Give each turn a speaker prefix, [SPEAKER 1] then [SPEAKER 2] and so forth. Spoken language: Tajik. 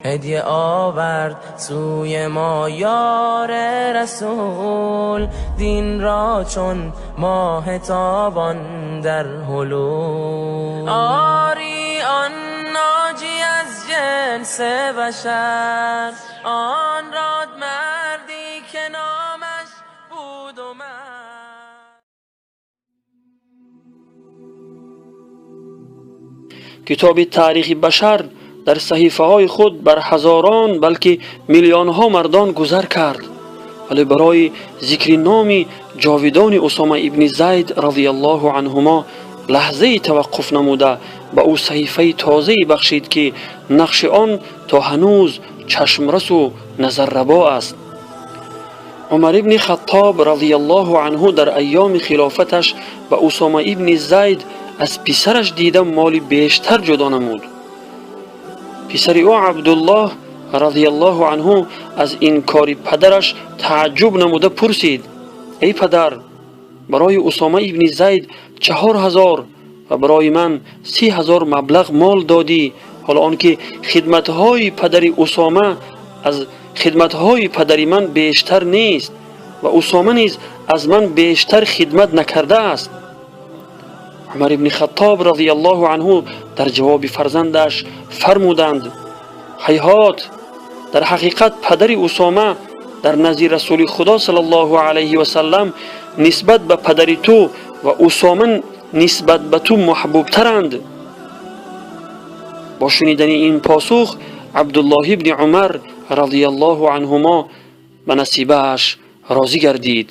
[SPEAKER 1] هدیه آورد سوی ما یار رسول، دین را چون ماه تابان در حلول. آری آن ناجی از جنس بشر، آن راد مردی که نامش بود و من.
[SPEAKER 2] Китоби таърихи башар дар саҳифаҳои худ бар ҳазорон, балки миллионҳо мардон гузар кард, вале барои зикри номи ҷовидони Усома ибни Зайд радиаллоҳу анҳумо лаҳзаи таваққуф намуда, ба ӯ саҳифаи тозае бахшид, ки нақши он то ҳанӯз чашмрасу назаррабо аст. Умар ибни Хаттоб радиаллоҳу анҳу дар айёми хилофаташ ба Усома ибни Зайд аз писараш дида моли бештар ҷудо намуд. Писари ӯ Абдуллоҳ радиаллоҳу анҳу аз ин кори падараш тааҷҷуб намуда пурсид: «Эй падар, барои Усома ибни Зайд 4000 ва барои ман 30 000 маблағ мол додӣ, ҳоло он ки хидматҳои падари Усома аз хидматҳои падари ман бештар нест ва Усома низ аз ман бештар хидмат накардааст». Умар ибни Хаттоб радиаллоҳу анҳу дар ҷавоби фарзандаш фармуданд: «Ҳайҳот, дар ҳақиқат падари Усома дар назди Расули Худо саллаллоҳу алайҳи васаллам нисбат ба падари ту ва Усома нисбат ба ту маҳбубтаранд». Бо шунидани ин посух Абдуллоҳ ибни Умар радиаллоҳу анҳумо ба насибааш розӣ гардид.